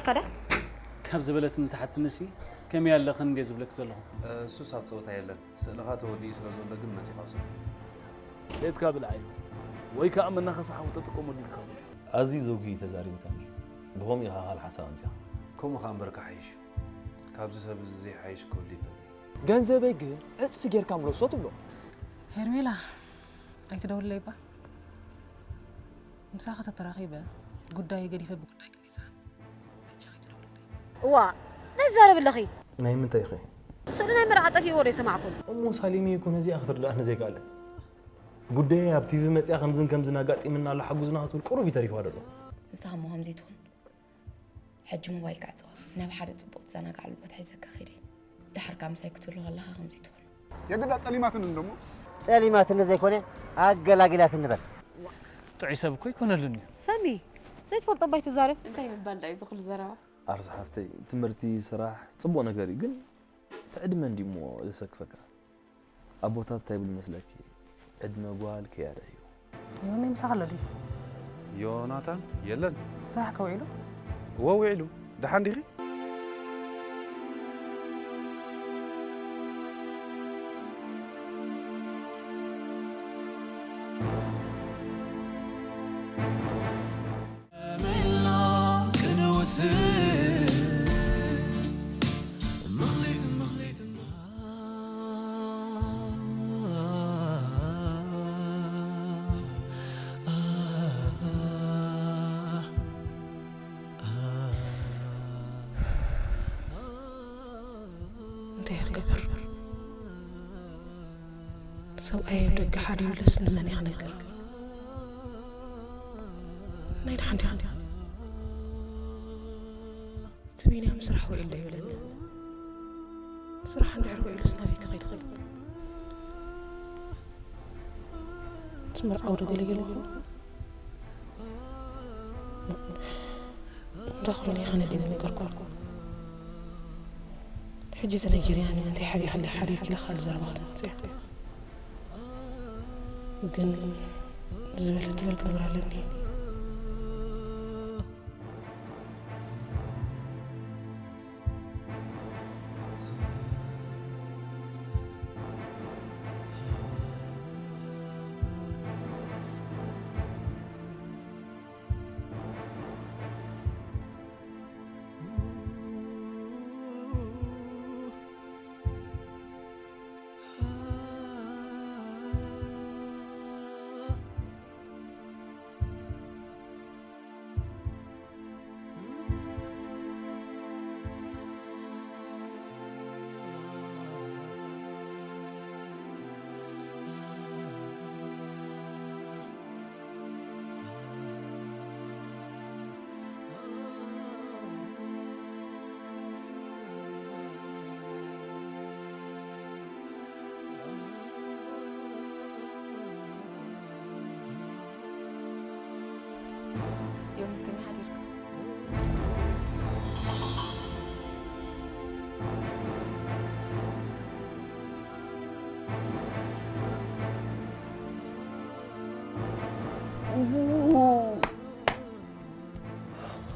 ከዳ ካብ ዝበለትኒ ትሓትንሲ ከመይ ኣለኽን እንዴ ዝብለክ ዘለኹ። እሱስ ኣብ ፀወታ የለን። ስእልኻ ተወዲኡ ስለ ዘሎ ግን መፂኻ ውሰዶ። ሸጥካ ብልዓዮ ወይ ከዓ መናኸሲ ሓዊ ተጥቀመሉ ኢልካ በሎ። ኣዝዩ ዘጉሂ እዩ ተዛሪብካኒ። ብኸምኡ ኢኻ ካልእ ሓሳብ ኣምጺኻ። ከምኡ ኸኣ እምበርካ ሓይሽ እዩ። ካብዚ ሰብ እዚ ዘይሓይሽ ክህሉ ይኽእል እዩ። ገንዘበይ ግን ዕፅፊ ጌርካ ምለሶ ትብሎ። ሄርሜላ ኣይትደውልለይ እባ። ምሳኺ ተተራኺበ ጉዳይ ገዲፈ ብጉዳይ ክንዲዛ በጃኺ ኣይትደውልለይ። እዋ እንታይ ትዛረቢ ኣለኺ? ናይ ምንታይ ኢኺ? ስእሊ ናይ መርዓ ጠፊእዎ ዶ ይሰማዕኩም? እሞ ሳሊም እኮ ነዚኣ ክትርድኣኒ ዘይከኣለ። ጉዳየይ ኣብ ቲቪ መጺኣ ከምዝን ከምዝን ኣጋጢምና ኣሎ ሓጉዝና ክትብል ቁሩብ እዩ ተሪፍዋ ዘሎ። ንስኻ እሞ ከምዚ ትኹን። ሕጂ ሞባይልካ ዕጸዋ። ናብ ሓደ ጽቡቕ ትዘናግዓሉ ቦታ ሒዘካ ኺድ። ደሓር ከኣ ምሳይ ክትህሉ ከለኻ ከምዚ ትኹን። የግዳ ጠሊማትኒ እንዶ እሞ። ጠሊማትኒ ዘይኮነ ኣገላጊላትኒ በል። ጥዑይ ሰብ እኮ ኣይኮነሉን እዩ። ሰሚ ዘይትፈልጦ እባ ኣይትዛረብ። እንታይ ምባል ድኣ እዩ እዚ ኩሉ ዘረባ? ኣርስ ሓፍተይ ትምህርቲ ስራሕ ጽቡቕ ነገር እዩ ግን እቲ ዕድመ እንድዩ እሞ ዘሰክፈካ። ኣቦታት እንታይ ይብሉ ይመስለኪ? ዕድመ ጓል ክያዳ እዩ። ዮኒ ምሳኺ ኣሎ ድዩ? ዮናታን የለን። ስራሕ ከ ውዒሉ? እወ ውዒሉ። ደሓን ዲኺ? እንታይ ክገብር? ሰብኣይ ኣብ ደገ ሓዲሩለስ ንመን እየ ክነግር? ናይ ደሓን ዲኻ? እቲ ቢንያም ስራሕ ውዒሉ ዶ ይብለኒ? ስራሕ እንድሕር ውዒሉስ ናበይ ክኸይድ ይኽእል? ምስ መርዓዊ ዶ ገለ ገለ ይኸውን? እንዳ ኮይነ ኢኻ ነዲኡ ዝነገርኳ። ሕጂ ተነጊርያ ንምንታይ ሓቢእክለይ ሓዲርኪ ኢላ ካልእ ዘረባ ከተምጽእ እያ። ግን ዝበለ ትበል ክነግራ ኣለኒ።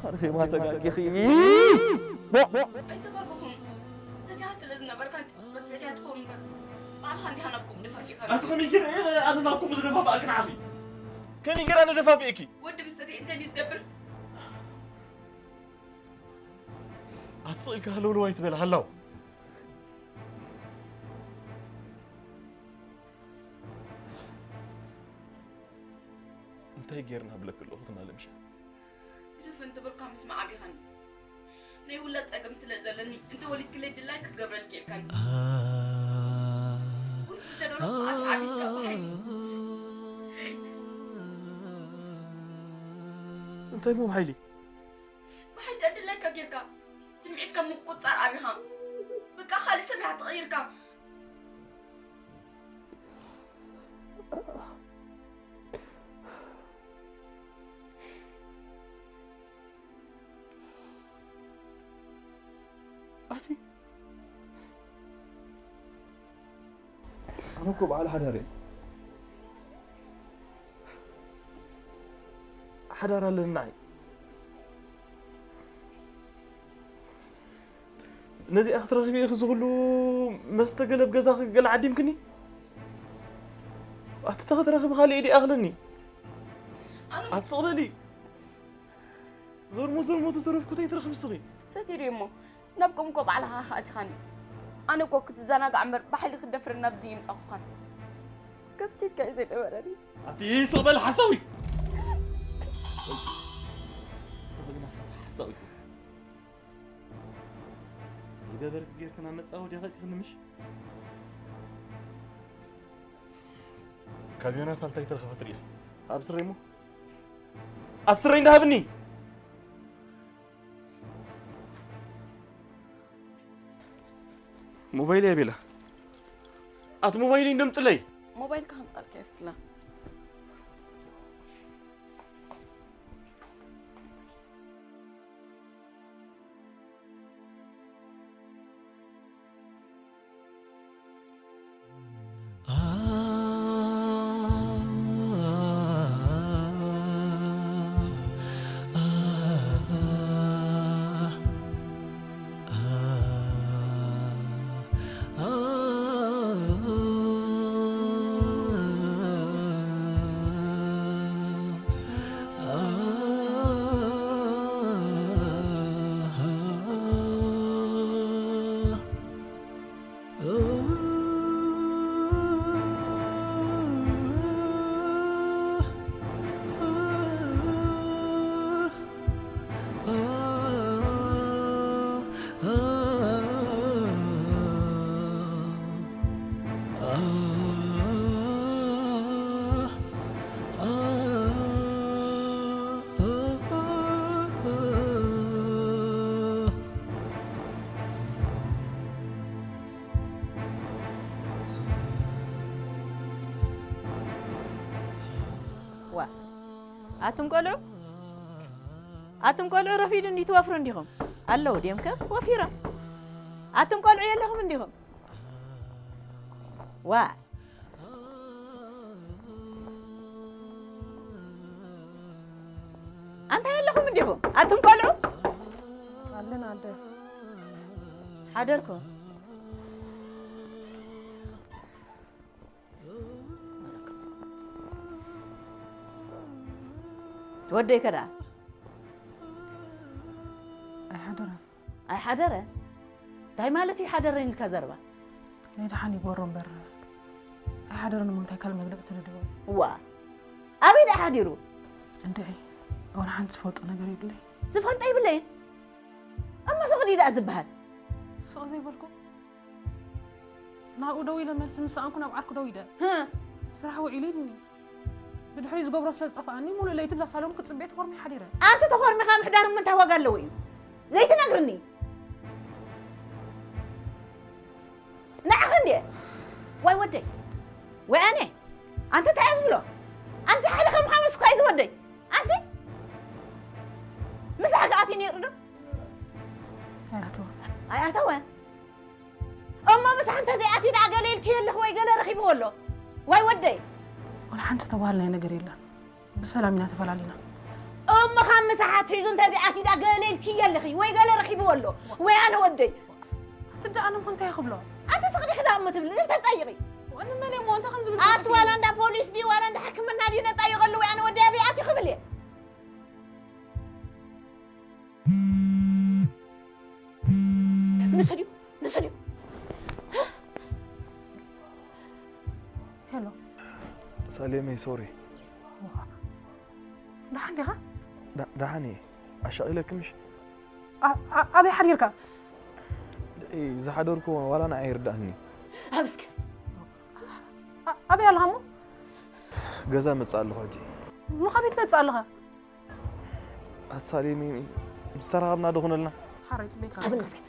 ኣርሴማ ተጋጊኺ። ኣይተባልኩኹም። ሰቲኻ ስለ ዝነበርካ ረሲዕካያ ትኸውን እምበር፣ ባዕልኻ እንዲኻ ናብ ከምኡ ደፋፊእካ። ኣቲ ከመይ ገይረ እየ ኣነ ናብ ከምኡ ዝደፋፍኣኪ ንዓኺ? ከመይ ገይረ ኣነ ደፋፊእኪ? ወዲ ምስ ሰተየ እንታይ ድዩ ዝገብር? ኣቲ ስቕ ኢልካ ሃለውለው ኣይትበል ሃላው። እንታይ ጌርና ብለኪ ኣለኹ ትማሊ ምሸት? ግደፍ እንተበልኳ ምስማዕ ኣቢኻኒ። ናይ ውላድ ጸገም ስለ ዘለኒ እንተ ወሊድክለይ ድላይ ክገብረልኪ ኢልካኒ። ወይ እንተ ደረኹ ኣፍ ዓቢስካ ብሓይሊ። እንታይ እሞ ብሓይሊ? ብሓይሊ ድላይካ ጌርካ ስምዒትካ ምቁጽጻር ኣቢኻ። በቃ ካልእ ሰብ ኢኻ ተቐይርካ። ኣቲ ኣነ እኮ በዓል ሓዳር እየ። ሓዳር ኣለኒ ንዓይ። ነዚኣ ክትረኽቢ ኢኺ ዝኹሉ መስተ ገለ ኣብ ገዛኺ ገለ ዓዲምክኒ? ኣቲ ተኽትረኽቢ ካልእ ኢዲ ኣኽለኒ። ኣቲ ስቕ በሊ። ዞርሞ ዞርሞ ተተረፍኩ እንታይ ትረኽቢ እስኺ? ሰቲሩ እሞ ናብ ከምኮ ባዕልኻ ከኣቲኻኒ። ኣነ እኮ ክትዘናጋዕ እምበር ብሓይሊ ክትደፍረኒ ናብዚ ይምጻኹኻን። ከስቲካ እዩ ዘይነበረኒ። ኣቲ ስቕ በል ሓሳዊት። ስቕ ግና ሓሳዊት። ዝገበርክ ጌርክና መጻወዲ ኸእቲኽኒ ምሽ? ካብ ዮናታን እንታይ ተረኸበት ርኢኺ? ኣብ ስረይ እሞ? ኣብ ስረይ እንዳሃብኒ! ሞባይል የቤላ። ኣት ሞባይል እንደምጽለይ። ሞባይል ካምጻልካ ይፍትላ። ዋ ኣቱም ቆልዑ፣ ኣቱም ቆልዑ ረፊዱ እንዲ ትወፍሩ እንዲኹም። ኣለዉ ድዮም ከ ወፊሮም? ኣቱም ቆልዑ የለኹም እንዲኹም? ዋ ኣንታይ ኣለኹም እንዲኹም? ኣቱም ቆልዑ ኣለና ኣደ። ሓደርኩም። ትወደይ ከዳ ኣይሓደረን። ኣይሓደረ? እንታይ ማለት እዩ ሓደረን ኢልካ ዘረባ? ናይ ደሓን ይግበሮ እምበር ኣይሓደረን እሞ እንታይ ካልእ መግለጺ ትደልይዎ? እዋ ኣበይ ደኣ ሓዲሩ? እንድዒ፣ ወላ ሓንቲ ዝፈልጦ ነገር የብለይ። ዝፈልጦ የብለይን? እሞ ስቕ ድዩ ደኣ ዝበሃል? ስቕ ዘይበልኩ? ናብኡ ደው ኢለ መልሲ ምስ ሰኣንኩ ናብ ዓርኩ ደው ኢለ። ህእ። ስራሕ ውዒሉ ኢሉኒ። ብድሕሪኡ ዝገብሮ ስለ ዝጠፍኣኒ፣ ሙሉእ ለይቲ ብዛ ሳሎን ክጽበዮ ተኾርምየ ሓዲረ። ኣቲ ተኾርሚኻ ምሕዳር እሞ እንታይ ዋጋ ኣለዎ እዩ? ዘይትነግርኒ? ንዓኺ እንድየ። ዋይ ወደይ። ወይ ኣነ። ኣንቲ እንታይ እየ ዝብሎ? ኣንቲ ሓደ ከም ሓሙስ እኳ እዩ ዝወደይ። ኣንቲ? ምሳሕ ከኣትዩ ነይሩ ዶ? ኣይኣተወን። ኣይኣተወን? እሞ ምሳሕ እንተዘይኣትዩ ደኣ ገለ ኢልክዮ ኣለኺ ወይ ገለ ረኺብዎ ኣሎ? ዋይ ወደይ። ወላ ሓንቲ ዝተባህልናዮ ነገር የለን። ብሰላም ኢና ተፈላሊና። እሞ ካብ ምሳሕ ኣትሒዙ እንተዘይኣትዩ ደኣ ገለ ኢልክዮ ኣለኺ ወይ ገለ ረኺብዎ ኣሎ? ወይ ኣነ ወደይ። ኣቲ ደኣ ኣነ እሞ እንታይ ክብሎ? ኣቲ ስቕ ዲኺ ደኣ እሞ ትብሊ? ዘይተጠይቒ። ወኒ መን እየ እሞ እንታይ ከም ዝብል ኣቲ ትፈልጢ? ዋላ እንዳ ፖሊስ ድዩ ዋላ እንዳ ሕክምና ድዩ ነጣይቐሉ ወይ ኣነ ወደይ ኣበይ ኣትዩ ክብል እየ? ንሱ ድዩ? ንሱ ድዩ? ሄሎ። ሳሌመይ፣ ሶሪ። ደሓን ዲኻ? ዳ-፣ ደሓን እየ። ኣሻቒለኪ ምሽ? ኣ-፣ ኣ-፣ ኣበይ ሓዲርካ? ዝሓደርኩ ዋላ ንዓይ ይርዳእኒ። ኣብ እስከ። ኣ-፣ ኣበይ ኣለኻ እሞ? ገዛ መጽእ ኣለኹ ሕጂ። እሞ ካበይ ትመጽእ ኣለኻ? ኣሳሊኒ ምስ ተራኸብና ዶ ኹነልና? ሓራይ ጽበይካ። ኣብ እስኪ።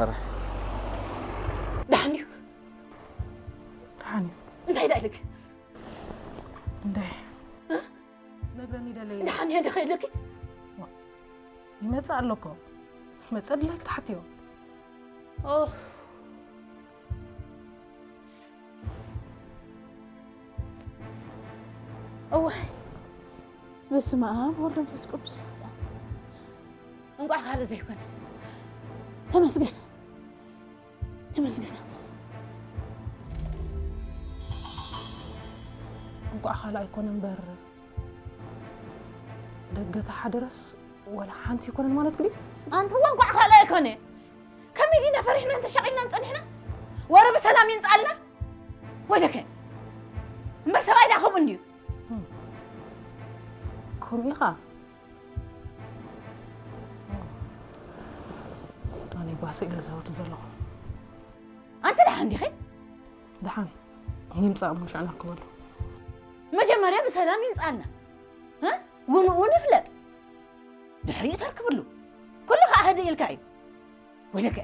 ኣረ። ደሓን ድዩ? ደሓን እዩ። እንታይ ደኣ ኢልክ? እንታይ? እ? ነግረኒ ደለየ። ደሓን እየ እንዲኺ ኢልኪ? ዋ፣ ይመጽእ ኣሎ እኮ። ምስ መጸ ድላይ ክትሓትዮ። ኦ። እዋይ፣ በስመ ኣብ ወወልድ ወመንፈስ ቅዱስ ኣሐዱ ኣምላክ። እንቋዕ ካልእ ዘይኮነ። ተመስገን። ይመስገን። እንኳዕ ካልእ ኣይኮነ እምበር፣ ደገ ተሓደረስ ወላ ሓንቲ ኣይኮነን ማለት ግዲ። ኣንትዋ እንኳዕ ካልእ ኣይኮነ። ከመይ ዲና ፈሪሕናን ተሻቒልናን ጸኒሕና? ወረ ብሰላም ይምጽኣልና። ወይለከ። እምበር ሰብኣይ ዳ ከምኡ እንድዩ። ከምኡ ኢኻ። ኣነ ባሰ ኢለ ዝሃውቲ ዘለኹ። ኣንተ ደሓን ዲኺ? ደሓን። ይምጻእ እሞ ሽዕና ክበሉ። መጀመርያ ብሰላም ይምጻልና። እ? ውንኡ ንፍለጥ። ድሕሪኡ ተርክብሉ። ኩሉ ኸኣ ህድእ ኢልካ እዩ። ወይለከ።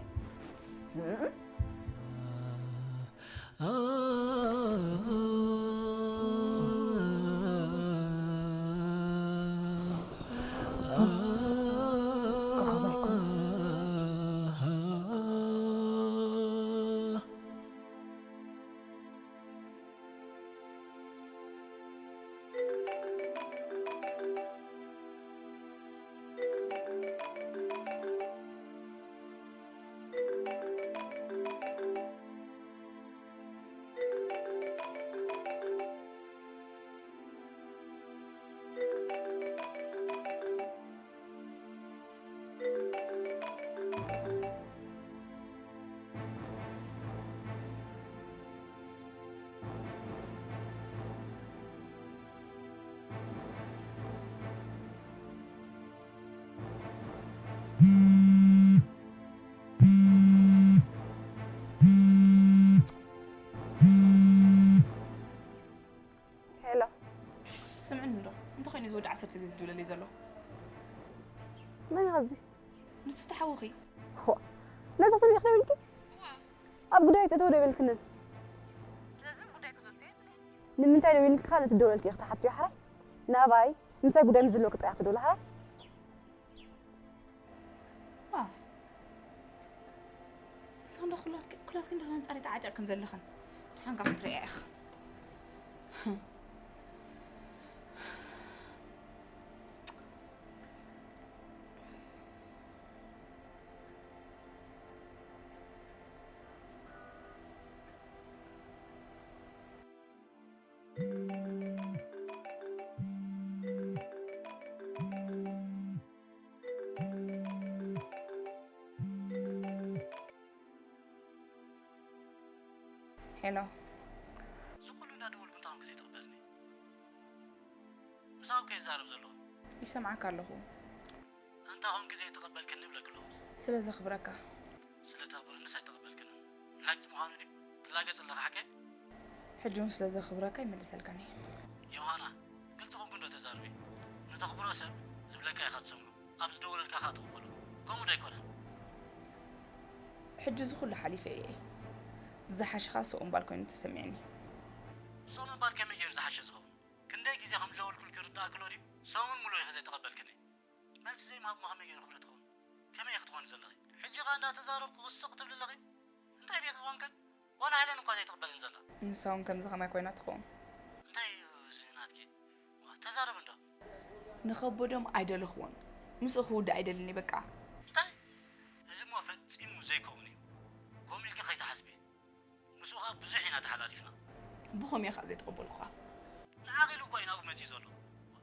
ሄሎ። ስምዕኒ እንዶ፣ እንተኾይኑ እዚ ወዲ ዓሰርተ ግዜ ዝድውለለይ ዘሎ። መን እዩ ኸዚ? ንሱ ተሓውኺ። ዋ፣ ነዚ ክትብሊ ኢኺ ደዊልኪ? እዋ። ኣብ ጉዳይ ተእትዎ ዶ ይበልክንን? ስለዚ ጉዳይ ክዘቱ የብለይ። ንምንታይ ደዊልኪ ካልእ ትደውለልኪ ኢኺ ትሓትዮ ሓራይ? ናባይ፣ ንምንታይ ጉዳይ ምስ ዝህልወኪ ጥራይ ክትደውሊ ሓራይ? ዋ። እሰን ዶ ኩላትክ-፣ ኩላትክን ዶ ኣንጻረይ ተዓጢቕክን ዘለኽን? ደሓንካ ክትርእያ ኢኻ። ሄሎ። እዚ ኩሉ እንዳደወልኩ እንታይ ኮንኪ ዘይትቕበልኒ? ምሳኹ እኮ ይዛረብ ዘለኹ። ይሰምዓካ ኣለኹ። እንታይ ኮንኪ ዘይትቕበልክኒ እብለኪ ኣለኹ። ስለ ዘኽብረካ። ስለ ተኽብርንስ ኣይተቐበልክንን። ንላግጺ ምዃኑ ድዩ? ትላገጽ ኣለኻ ሓቀይ? ሕጂ እውን ስለ ዘኽብረካ ይምልሰልካን እየ። ዮሃና፣ ግልጺ ኮንኪ እንዶ ተዛረቢ። ንተኽብሮ ሰብ ዝብለካ ኢኻ ትሰምዖ። ኣብ ዝደወለልካ ኸኣ ትቕበሎ። ከምኡ ዶ ኣይኮነን? ሕጂ እዚ ኩሉ ሓሊፈ እየ። ዝሓሸ ኸኣ ሰው ምባል ኮይኑ ተሰሚዕኒ። ሰው ምባል ከመይ ገይሩ ዝሓሸ ዝኸውን? ክንደይ ግዜ ከም ዝደወልኩልኪ ይርድኣኪ ኣሎ ድዩ? ሰሙን ሙሉእ ኢኺ ዘይተቐበልክኒ። መልሲ ዘይምሃብ እሞ ከመይ ገይሩ ክብረት ይኸውን? ከመይ ኢኺ ትኾኒ ዘለኺ? ሕጂ ኸኣ እንዳተዛረብኩ ክስቕ ትብሊ ኣለኺ? እንታይ ዲኺ ኮንክን? ዋላ ሄለን እኳ ዘይትቕበልን ዘላ። ንሳ እውን ከምዚ ኸማይ ኮይና ትኸውን። እንታይ እዩ እዚ ናትኪ? ዋ፣ ተዛረቢ እንዶ። ንኸበዶም ኣይደለኽዎን። ምስኡ ክውዳእ ኣይደልን እየ በቃ። እንታይ? እዚ እሞ ፈጺሙ ዘይከውን እዩ። ከምኡ ኢልኪ ከይትሓስቢ። ምስኡ ኸኣ ብዙሕ ኢና ተሓላሊፍና። ብኸመይ ኢኻ ዘይተቐበልኩኻ? ንዓኺ ኢሉ እኮ እዩ ናብኡ መጺኡ ዘሎ።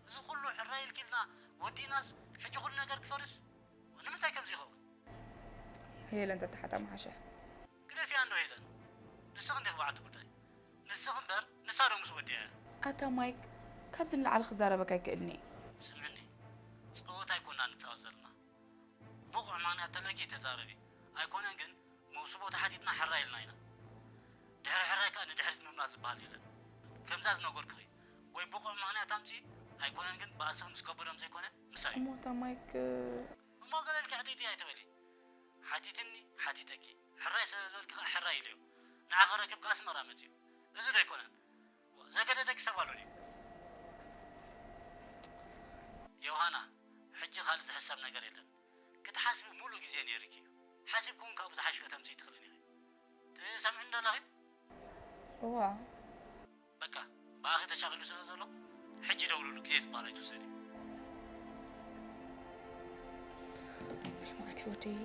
እዚ ኩሉ ሕራይ ኢልኪልና ወዲእናስ፣ ሕጂ ኩሉ ነገር ክፈርስ? ንምንታይ ከምዚ ይኸውን? ሄለን ተተሓታ ምሓሸ። ግደፍያ እንዶ ሄለን። ንስኺ እንዲኺ በዓልቲ ጉዳይ። ንስኺ እምበር፣ ንሳ ዶ ምስ ወዲኣ እያ? ኣታ ማይክ፣ ካብዚ ንላዕሊ ክዛረበካ ኣይክእልን እየ። ስምዕኒ፣ ጸወታ ኣይኮናን ንጻወት ዘለና። ብቑዕ ምኽንያት ተለኪ ተዛረቢ። ኣይኮነን ግን፣ መውስቦ ተሓቲትና ሕራይ ኢልና ኢና። ድሕሪ ሕራይ ከኣ ንድሕሪት ምምላስ ዝበሃል የለን። ከምዛ ዝነገርኩኺ፣ ወይ ብቑዕ ምኽንያት ኣምጺኢ፣ ኣይኮነን ግን ባእስኺ ምስ ከበዶም ዘይኮነ፣ ምሳይ እዩ። እሞ እታ ማይክ እሞ ገለ ኢልኪ ዕጥይጥይ ኣይትበሊ። ሓቲትኒ፣ ሓቲተኪ። ሕራይ ስለ ዝበልኪ ከኣ ሕራይ ኢለዮ። ንዓኺ ክረክብ ከኣ ኣስመራ መጺኡ። እዚ ዶ ኣይኮነን? ዘገደደኪ ሰብ ኣሎ ድዩ? ዮሃና፣ ሕጂ ካልእ ዝሕሰብ ነገር የለን። ክትሓስቢ ሙሉእ ግዜ ነይርኪ እዩ። ሓሲብኪ እውን ካብኡ ዝሓሸ ከተምጽኢ ትኽእልን ኢኺ። ትሰምዕኒ ዶ ኣለኺ? እዋ። በቃ፣ ብኣኺ ተሻቒሉ ስለ ዘሎ፣ ሕጂ ደውልሉ፣ ግዜ ዝበሃል ኣይትውሰዲ። እንታይ ማለት እዩ ወደይ?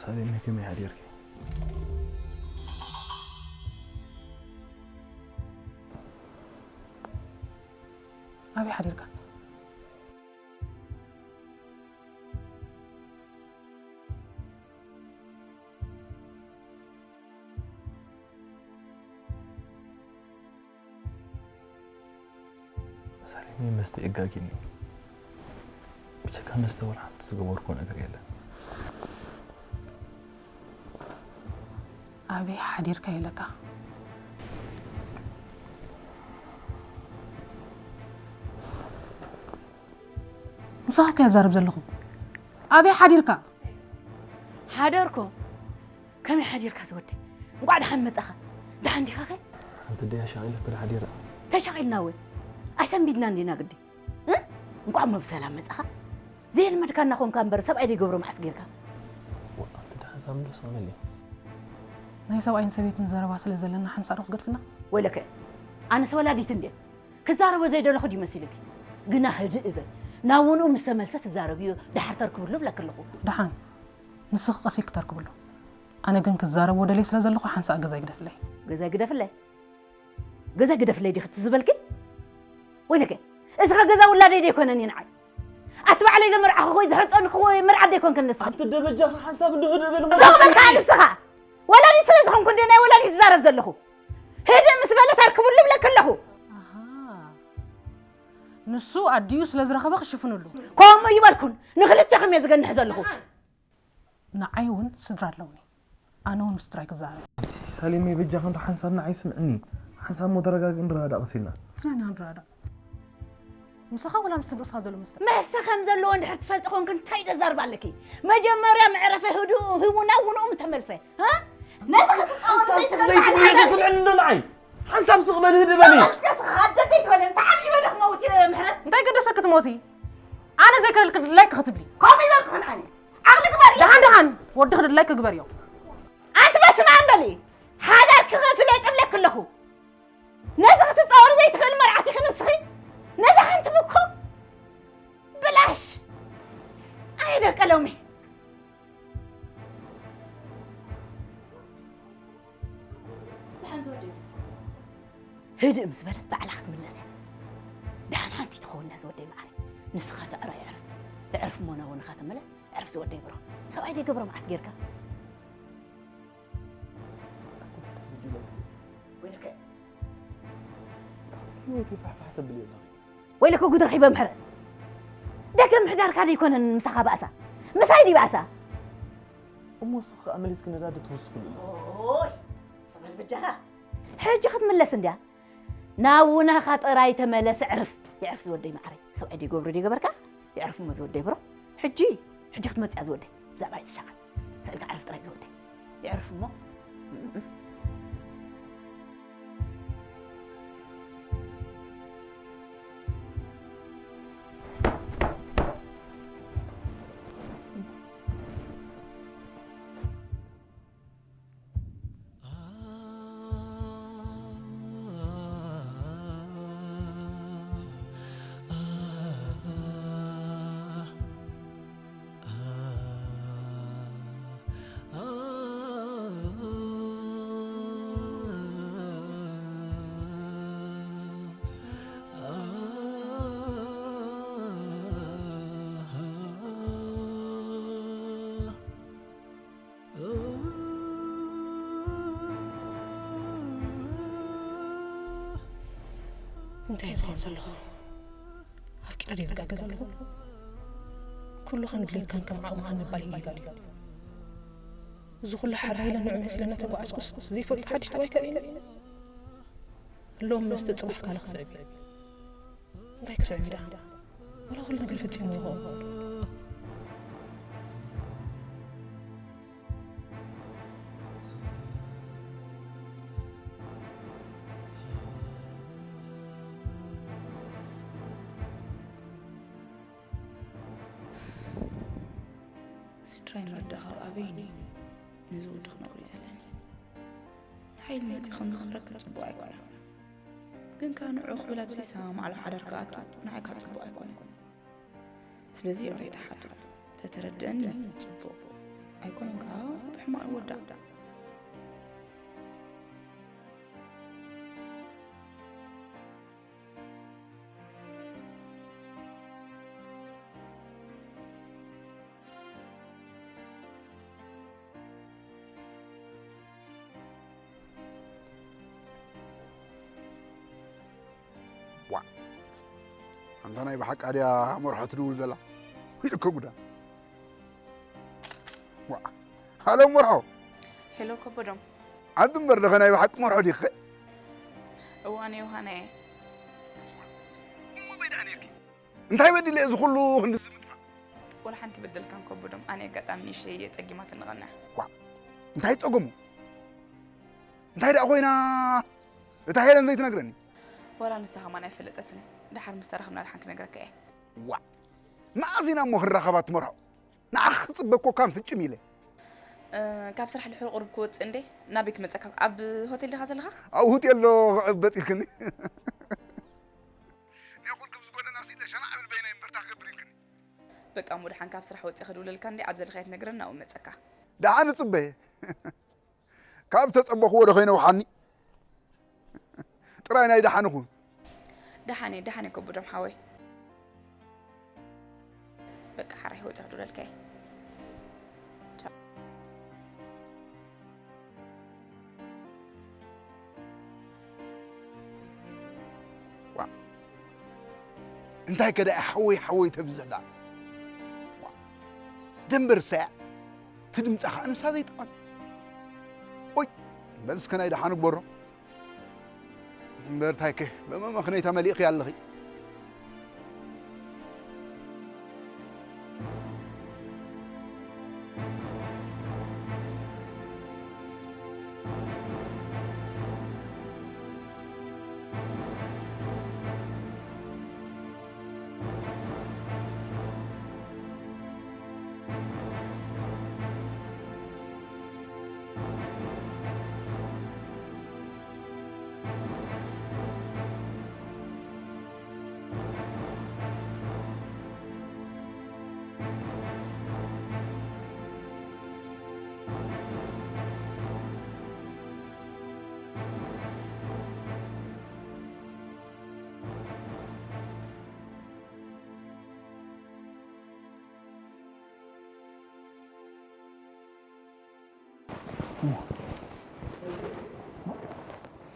ሳሌም ከመይ ሓዲርኪ? ኣበይ ሓዲርካ? ሳሌም፣ መስተ የጋጊኒ። ብጀካ መስተ ወላ ሓንቲ ዝገበርኩ ነገር የለን። ኣበይ ሓዲርካ ኢለካ? ምሳኻ እኮ እየ ዛረብ ዘለኹ። ኣበይ ሓዲርካ? ሓደርኩ። ከመይ ሓዲርካ ዝወደይ? እንቋዕ ደሓን መጻኻ። ደሓን ዲኻኸ? ሓንቲ ደያ ሻቒለት ተደሓዲራ። ተሻቒልና ወይ? ኣሰንቢድና እንዲና ግዲ። እ? እንቋዕ እሞ ብሰላም መጻኻ። ዘየልመድካና ኾንካ እምበር ሰብኣይ ዘይገብሮ መዓስ ጌርካ? ዋ፣ ኣንቲ ደሓን ሳምዶ ሰመል እዩ። ናይ ሰብኣይን ሰበይትን ዘረባ ስለ ዘለና ሓንሳእ ዶ ክትገድፍና? ወይለከ፣ ኣነስ ወላዲት እንድየ። ክዛረቦ ዘይደለኹ ድዩ መሲልኪ? ግና ህድእ እበል። ናብ ውንኡ ምስ ተመልሰ ትዛረብዮ፣ ደሓር ተርክብሉ እብለኪ ኣለኹ። ደሓን፣ ንስኺ ቀስ ኢልኪ ተርክብሉ። ኣነ ግን ክዛረቦ ደልየ ስለ ዘለኹ ሓንሳእ ገዛይ ግደፍለይ። ገዛይ ግደፍለይ? ገዛይ ግደፍለይ ዲኺ ትዝበልኪ? ወይለከ፣ እዚ ኸ ገዛ ውላደይ ደይኮነን እዩ ንዓይ? ኣቲ ባዕለይ ዘመርዓኹ ወይ ዘሕፀንኹ ወይ መርዓት ደይኮንክን ንስኺ? ኣቲ ደበጃኺ ሓንሳብ እንዶ ህድእ በል እሞ ዞቕ በልካ ንስኻ! ወላዲት ስለ ዝኾንኩ እንደ ናይ ወላዲት ዝዛረብ ዘለኹ። ህድእ ምስ በለ ተርክብሉ እብለኪ ኣለኹ። ኣሃ። ንሱ ኣዲኡ ስለ ዝረኸበ ክሽፍንሉ። ከምኡ ይበልኩን፣ ንኽልቴኹም እየ ዝገንሕ ዘለኹ። ንዓይ እውን ስድራ ኣለውኒ። ኣነ እውን ምስ ትራይ ክዛረብ። ሳሌመይ በጃኺ እንዶ ሓንሳብ ንዓይ ስምዕኒ። ሓንሳብ እሞ ተረጋግኢ ንረዳዳእ ቀስ ኢልና። ስለ ኢና ንረዳዳእ። ምሳኻ ወላ ምስ ርእስኻ ዘሎ መስተ? መስተ ከም ዘለዎ እንድሕር ትፈልጢ ኮንክ እንታይ ደዛርባ ኣለኪ? መጀመርያ መዕረፊ ህድኡ ህቡ ናብ ውንኡ ምተመልሰ። እ? ነዚ ክትጻወት ሓንሳብ ዘይትኽእል ስቕ በሊ በዓል ሓዳር። ስምዕኒ እንዶ ንዓይ። ሓንሳብ ስቕ በሊ ህድእ በሊ። እስከ ስኻ ኣደደይ ትበለን። ተዓቢበ ዶ ክመውት እየ ምሕረት? እንታይ ገደሰኪ ትሞቲ? ኣነ ዘይከለልክ ድላይክ ክትብሊ። ከምኡ ይበልኩ ኹን ኣነ። ዓቕሊ ግበሪ። ደሓን ደሓን ወድኺ ድላይክ ግበርዮ። ኣንቲ በስመ ኣብ በሊ። ሓዳር ክኸፍል እየ ጥብለክ ኣለኹ። ነዚ ክትጻወሪ ዘይትኽእል መርዓት ኢኺ ንስኺ። ነዚ ሓንቲ ብኮ ብላሽ። ኣየ ደቀ ሎሚ። ደሓን ዝወደይ። ህድእ ምስ በለት ባዕላ ክትምለስ እያ። ደሓን ሓንቲ ትኸውን እያ ዝወደይ መዓረይ። ንስኻ ተዕሮ የዕርፍ። የዕርፍ እሞ ናብ ወንኻ ተመለስ። የዕርፍ ዝወደይ ብሮ። ሰብኣይ ደይ ገብሮ መዓስ ጌርካ? ወይለከ። ህይወት ይፋሕፋሕ ተብል የለኺ። ወይለከ ጉድ ረኺበ ምሕረት። ደገ ምሕዳርካ ደይኮነን ምሳኻ ባእሳ። ምሳይ ድዩ ባእሳ? እሞ ንስኺ ከኣ መሊስኪ ነዳዲ ትውስኽሉ ኢኺ። ኦይ፣ ስቕ በል በጃኻ። ሕጂ ክትምለስ እንድያ። ናብ ውናኻ ጥራይ ተመለስ፣ ዕርፍ። የዕርፍ ዝወደይ መዓረይ። ሰብኣይ ደይገብሮ ደይገበርካ? የዕርፍ እሞ ዝወደይ ብሮ። ሕጂ፣ ሕጂ ክትመጽእ እያ ዝወደይ። ብዛዕባ ኣይትሻቐል። ስእልካ ዕርፍ ጥራይ ዝወደይ። የዕርፍ እሞ። እንታይ ዝኸውን ዘለኹ? ኣፍቂረ ድየ ዝጋገ ዘለኹ? ኩሉ ከም ድሌትካን ከም ዓቕምኻን ምባል ይጊጋ ድዩ? እዚ ኩሉ ሓራይ ኢለ ንዑ መሲለ እናተጓዓዝኩስ ዘይፈልጦ ሓድሽ ጠባይ ከርእየኒ? ሎም መስተ ጽባሕ ካልእ ክስዕብ እዩ። እንታይ ክስዕብ እዩ ደኣ? ዋላ ኩሉ ነገር ፈጺሙ ዝኸውን። ስድራይ ምርዳእ ካብ ኣበይኒ ነዚ ወዲ ክነግሮ እዩ ዘለኒ። ንሓይሊ መፂ ከምዚ ክረክብ ፅቡቅ ኣይኮነን። ግን ከዓ ንዑ ክብል ኣብዚ ሰማማዕሎ ሓዳር ክኣቱ ንዓይ ከዓ ፅቡቅ ኣይኮነን። ስለዚ ይቕሬታ ሓቱ ተተረድአኒ ፅቡቅ ኣይኮነን ከዓ ብሕማቅ ይወዳእ። ዋ ኣንታ ናይ ብሓቃ ድያ መርሖ ትድውል ዘላ? ሂድ እኮ ጉዳ። ዋ ሃሎ መርሖ። ሄሎ ከበዶም። ዓዲ እምበር ደኸ ናይ ብሓቂ መርሖ ዲኸ? እዋን ዮሃናየ። እሞ በይ ደኣ ነርኪ? እንታይ በዲለ እዚ ኩሉ ክንድዚ ምጥፋእ? ወላ ሓንቲ በደልካን ከበዶም። ኣነ ኣጋጣሚ ንእሽተይ እየ ጸጊማትኒ ቀንያ። ዋ እንታይ ጸገሙ? እንታይ ደኣ ኮይና እታ ሄለን ዘይትነግረኒ? ወላ ንሳ ከማን ኣይፈለጠትን። ደሓር ምስ ተራኸብና ደሓን ክነግረካ እየ። ዋ መዓስ ኢና እሞ ክንራኸባ ትመርሖ? ንዓኺ ክጽበ እኮ ካን ፍጭም ኢለ። እ፣ ካብ ስራሕ ድሕሪ ቁሩብ ክወጽእ እንዴ? ናበይ ክመጸካ? ኣብ ሆቴል ዲኻ ዘለኻ? ኣብ ሆቴል ዶ ክዕበጥ ኢልክኒ? ናይ ኩል ከም ዝጎደና ሲለ ሸናዕ ብል በይነይ እምበርታ ክገብር ኢልክኒ? በቃ እሞ ደሓን ካብ ስራሕ ወጺአ ክድውለልካ እንዴ? ኣብ ዘለኻዮ ትነግረኒ ናብኡ መጸካ። ደሓን እጽበ። ካብ ተጸበኽዎ ዶ ከይነውሓኒ? ጥራይ ናይ ደሓን ይኹን። ደሓን እየ፣ ደሓን እየ ከቡዶም ሓወይ። በቃ ሓራይ ወጺአ ክድውለልካ እየ። ቻው። ዋ እንታይ ከ ደኣ ሓወይ ሓወይ ተብዝሕ ደኣ። ዋ ደንበር ሳያ እቲ ድምጻ ኸኣ ንሳ ዘይጠቐም። ኦይ በል እስከ ናይ ደሓን ግበሮ። እምበር ታይከ በመመኽነይታ መሊእኺ ኣለኺ።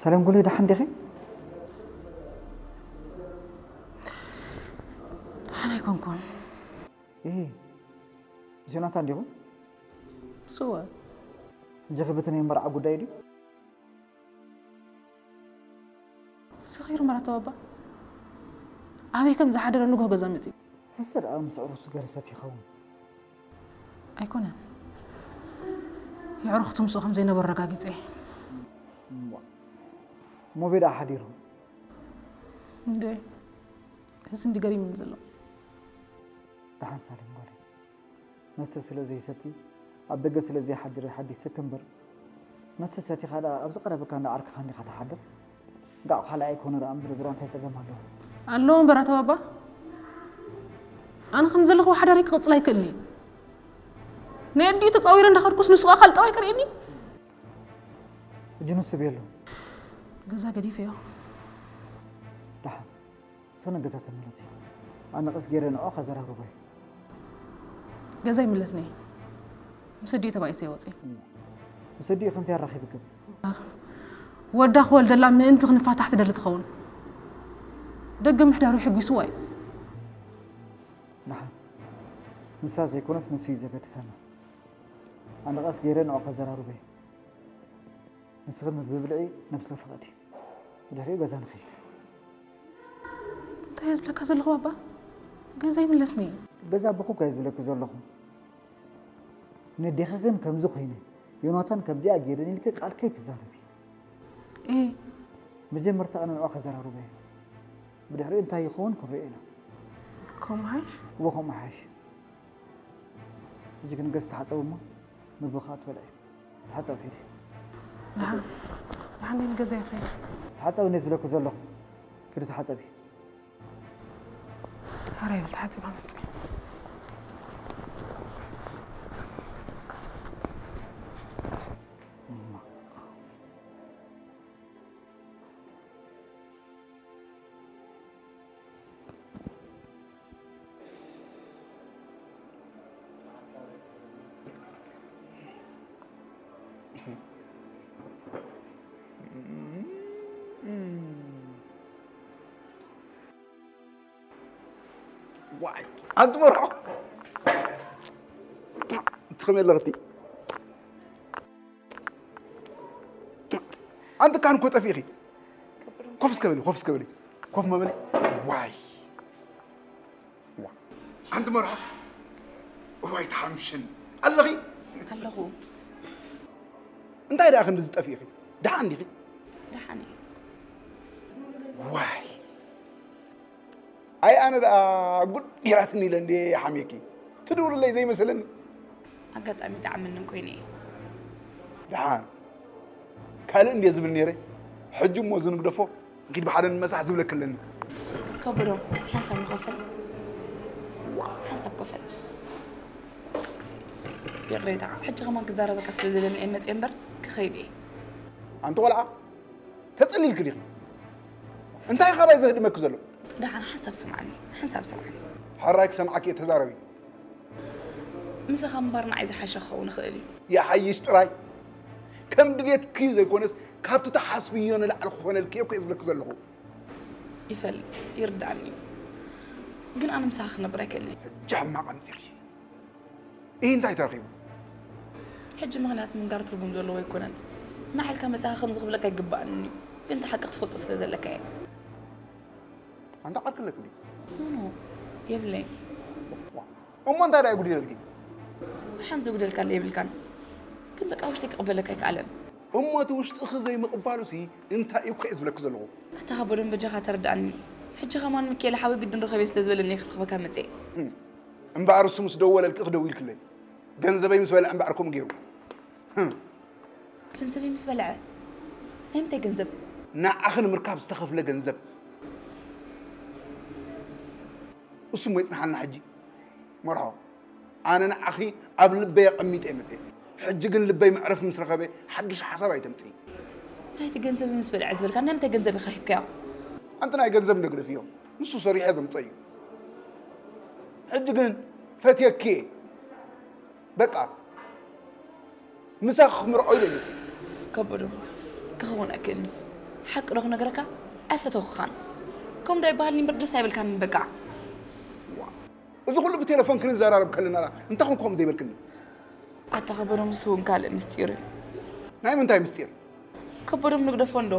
ሰላም ጉለይ፣ ደሓን ዲኺ? ደሓን ኣይኮንኩን። እሂ፣ ምስ ዮናታን ዲኹም? ስወ። ሕጂ ኸ በቲ ናይ መርዓ ጉዳይ ድዩ? ሰኺሩ መራተው ኣባ። ኣበይ ከም ዝሓደረ ንግሆ ገዛ መጺኡ። መስተ ደኣ ምስ ኣዕሩኽቱ ገለ ሰትዩ ይኸውን። ኣይኮነን። የዕሩኽቱ ምስኡ ከም ዘይነበሩ ኣረጋጊጸ እየ። እሞ፣ እሞ ኣበይ ደኣ ሓዲሩ? እንዴ፣ እዚ እንዲ ገሪሙኒ ዘሎ። ደሓን ሳሌም ጓለይ። መስተ ስለ ዘይሰቲ፣ ኣብ ደገ ስለ ዘይሓድር እዩ ሓዲስ ስክ እምበር፣ መስተ ሰቲኻ ደኣ ኣብዚ ቀረብካ እንዳ ዓርክኻ እንዲኻ ትሓድር። እንቃዕ ካልኣይ ኣይኮነ ደኣ እምበር፣ እዚራ እንታይ ጸገም ኣለዎ? ኣለዎ እምበር ኣቶ ባባ፣ ኣነ ከም ዘለኹ ሓዳረይ ክቕጽል ኣይክእልን እዩ። ናይ ኣዲኡ ተጻዊረ እንዳኸድኩስ ንሱ ኸኣ ካልእ ጠባይ ከርእየኒ? ሕጂ ንሱ ቤሎ። ገዛ ገዲፈዮ። ደሓን። ሰነ ገዛ ተመለሲ። ኣነ ቀስ ገይረ ንዕኡ ከዘራርቦ እየ። ገዛ ይምለስኒ። ምስ ኣዲኡ ተባኢሰ ይወጽእ። ምስ ኣዲኡ ከምቲ ኣራኺብክን? ወዳ ክወልደላ ምእንቲ ክንፋታሕ ትደሊ ትኸውን። ደገ ምሕዳሩ የሐጒስዋ እዩ። ደሓን። ንሳ ዘይኮነት ንሱ እዩ ዘገድሰና። ኣነ ቀስ ገይረ ንዕኡ ከዘራርቦ እየ። ንስኺ ምግቢ ብልዒ፣ ነብስኺ ፍቐዲ። ብድሕሪኡ ገዛ ንኸይድ። እንታይ እየ ዝብለካ ዘለኹ ባባ? ገዛ ይምለስኒ። ገዛ ኣቦኺ እኮ እየ ዝብለኪ ዘለኹ። ነዴኺ ግን ከምዚ ኮይነ፣ ዮናታን ከምዚኣ ገይረኒ ኢልኪ ቃል ከይትዛረቢ። እይ። መጀመርታ ኣነ ንዕኡ ከዘራርቦ እየ። ብድሕሪኡ እንታይ ይኸውን ክንሪኦ ኢና። ከምኡ ሓይሽ? እወ፣ ከምኡ ሓይሽ። ሕጂ ግን ገጽ ተሓጸቢ እሞ ምግቢ ከኣ ትበልዒ። ተሓጸቢ ኪዲ። ደሓን፣ ደሓን እየ ንገዛ ይኸይድ። ተሓጸቢ እየ ዝብለኪ ዘለኹ። ኪዲ ተሓጸቢ። ሕራይ በል ተሓጺባ መጽእ። ዋይ፣ ኣንቲ መርዖ። እቲ ከመይ ኣለኽቲ? ኣንቲ ካን እኮ ጠፊእኺ። ኮፍ እስከ በሊ፣ ኮፍ እስከ በሊ። ኮፍ መበሊ። ዋይ። ዋ። ኣንቲ መርዖ። ዋይ፣ ተሓምሽን። ኣለኺ? ኣለኹ። እንታይ ደኣ ክንዲ ዝጠፊእኺ? ደሓን ዲኺ? ደሓን እየ። ዋይ። ኣይ ኣነ ደኣ ጉድ ጌራትኒ ኢለ እንዴ ሓሜኪ። ትድውልለይ ዘይመሰለኒ። ኣጋጣሚ ደዓምንን ኮይነ እየ። ደሓን። ካልእ እንዴ ዝብል ነይረ። ሕጂ እሞ እዚ ንግደፎ። እንኪድ ብሓደ ንመሳሕ ዝብለኪ ኣለኒ። ከብዶም፣ ሓንሳብ ንኸፍል። ሓንሳብ ከፍል። ይቕሬታ፣ ሕጂ ከማን ክዛረበካ ስለ ዘለኒ እየ መጽየ እምበር ክኸይድ እየ። ኣንቲ ቆልዓ፣ ተጸሊልኪ ዲኺ? እንታይ ካባይ ዘህድመኪ ዘሎ? ደሓን ሓንሳብ ስምዓኒ፣ ሓንሳብ ስምዓኒ። ሕራይ ክሰምዓኪ እየ፣ ተዛረቢ። ምሳኻ ምንባር ንዓይ ዝሓሸ ክኸውን ይኽእል እዩ። ይሓይሽ ጥራይ። ከም ድሌትኪ ዘይኮነስ፣ ካብቲ ትሓስብዮ ንላዕሊ ክኾነልኪ እየ እኮ እየ ዝብለኪ ዘለኹ። ይፈልጥ፣ ይርድኣኒ እዩ። ግን ኣነ ምሳኻ ክነብር ኣይክእልን እየ። ሕጂ ሕማቕ ኣምጺእኪ። ኢሂ፣ እንታይ ተረኺቡ? ሕጂ ምኽንያት ምንጋር ትርጉም ዘለዎ ኣይኮነን። ንዓልካ መጻኻ ከምዚ ክብለካ ኣይግባኣንን እዩ። ግን እቲ ሓቂ ክትፈልጦ ስለ ዘለካ እየ። ኣንታ ዓርኪ ኣለኪ ድዩ? ኖ፣ ኖ፣ የብለይን። ዋ፣ እሞ እንታይ ደኣ ይጉድለልኪ? ሓንቲ ዘጉደልካለ የብልካን። ግን በቃ ውሽጠይ ክቕበለካ ኣይከኣለን። እሞ እቲ ውሽጥኺ ዘይምቕባሉሲ እንታይ እዩ እኮ እየ ዝብለኪ ዘለኹ። ኣታ ከበዶም በጃኻ ተረድኣኒ። ሕጂ ከማን ሚካኤል ሓወይ ግድን ርኸበይ ስለ ዝበለኒ እየ ክረኽበካ መጽየ። እም፣ እምበኣር እሱ ምስ ደወለልኪ ክደውልክለይ። ገንዘበይ ምስ በልዐ እምበኣር ከምኡ ገይሩ። ህም። ገንዘበይ ምስ በልዐ? ናይ ምንታይ ገንዘብ? ንዓኺ ንምርካብ ዝተኸፍለ ገንዘብ። እሱ እሞ ይጽንሓልና ሕጂ። መርሖ፣ ኣነ ንዓኺ ኣብ ልበይ ኣቐሚጠ እየ መጽየ። ሕጂ ግን ልበይ መዕረፊ ምስ ረኸበ ሓድሽ ሓሳብ ኣይተምጽኢ። ናይቲ ገንዘብ ምስ በልዐ ዝበልካ ናይ ምንታይ ገንዘብ ኢኻ ሂብካዮ? ኣንቲ ናይ ገንዘብ ንግደፍዮ። ንሱ ሰሪሐ ዘምጸ እዩ። ሕጂ ግን ፈትየኪ እየ። በቃ። ምሳኺ ክምርዖ ኢለ መጽየ። ከበዶ፣ ክኸውን ኣይክእልን እዩ። ሓቂ ዶ ክነግረካ? ኣይፈተኹኻን። ከምኡ ዶ ኣይበሃልን እምበር ደስ ኣይበልካንን በቃ። ዋ፣ እዚ ኩሉ ብቴሌፎን ክንዘራረብ ከለና እንታይ ኮን ከምኡ ዘይበልክኒ? ኣታ ከበዶ፣ ምስ እውን ካልእ ምስጢር እዩ። ናይ ምንታይ ምስጢር? ከበዶም ንግደፎ እንዶ።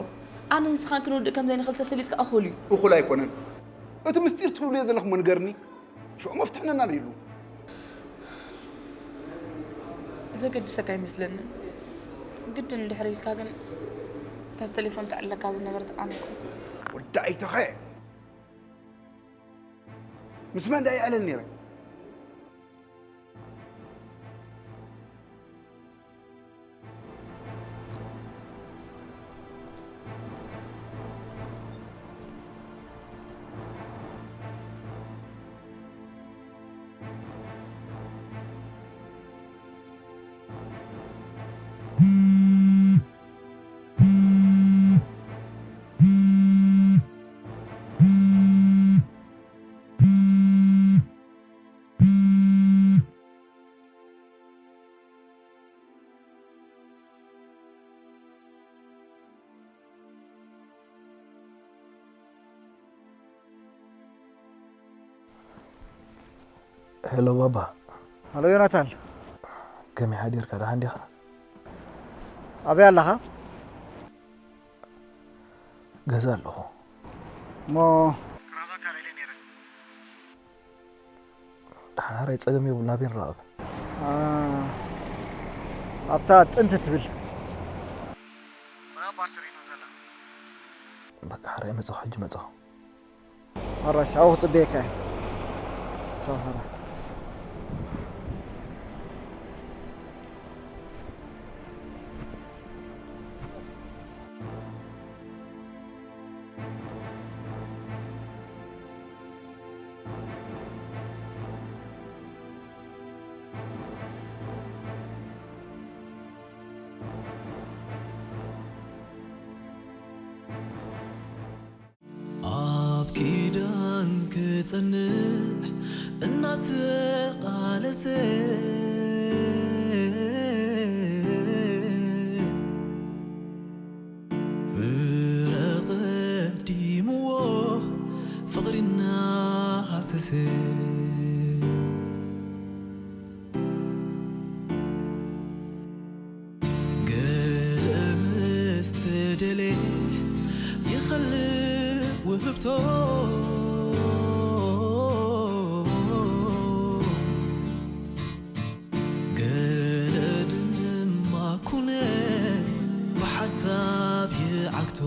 ኣነ ንስኻን ክንውድእ ከም ዘይንኽእል ተፈሊጥካ እኹል እዩ። እኹል ኣይኮነን። እቲ ምስጢር ትብልዮ ዘለኹም ንገርኒ። ሽዑ መፍትሒ ነናድየሉ። ዘገድሰካ ኣይመስለንን። ግድን እንድሕር ኢልካ ግን፣ እታ ብቴሌፎን ተዕልለካ ዝነበረት ኣነ ኣይኮንኩን። ወዲ ኣይተኸ። ምስ መን ደኣ ይዕልል ነይረ? ሄሎ ባባ። ሃሎ ዮናታን። ከመይ ሓዲርካ? ደሓን ዲኻ? ኣበይ ኣለኻ? ገዛ ኣለኹ። እሞ ክረኽበካ ደልየ ነይረ። ደሓን ሓራይ ጸገም የብሉን። ኣበይ ንራኸብ? ኣብታ ጥንቲ ትብል ጥቓ ባርሰሊኖ ዘላ። በቃ ሓራይ መጻኹ፣ ሕጂ መጻኹ። ኣራሽ ኣብኡ ክጽበየካ እየ። ቻው ሓራይ። ኣብ ኪዳን ክጸንዕ እናተቓለሰ፣ ፍረ ቀዲምዎ ፍቕሪ እናሃሰሰ፣ ገለ ምስ ተደልየ ይኸልእ ውህብቶ፣ ገለ ድማ ኩነት ብሓሳብ ይዓግቶ።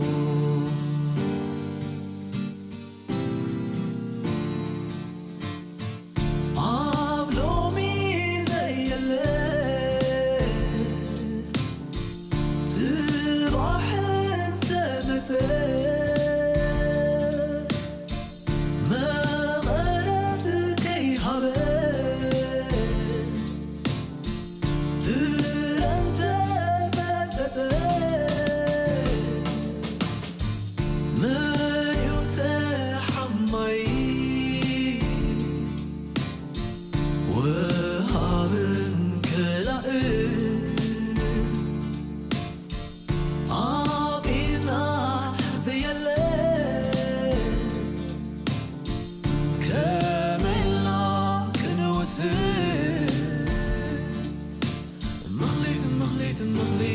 ኣብ ሎሚ ዘየለ ጽባሕ እንተመጸ፣ መቐረት ከይሃበ ፍረ እንተመጸጸ፣ መን እዩ ተሓማይ? ወሃብን ከላእን ኣብ ኢድና ዘየለ፣ ከመይ ኢልና ክንውስን? ምኽሊት፣ ምኽሊት፣ ምኽሊት።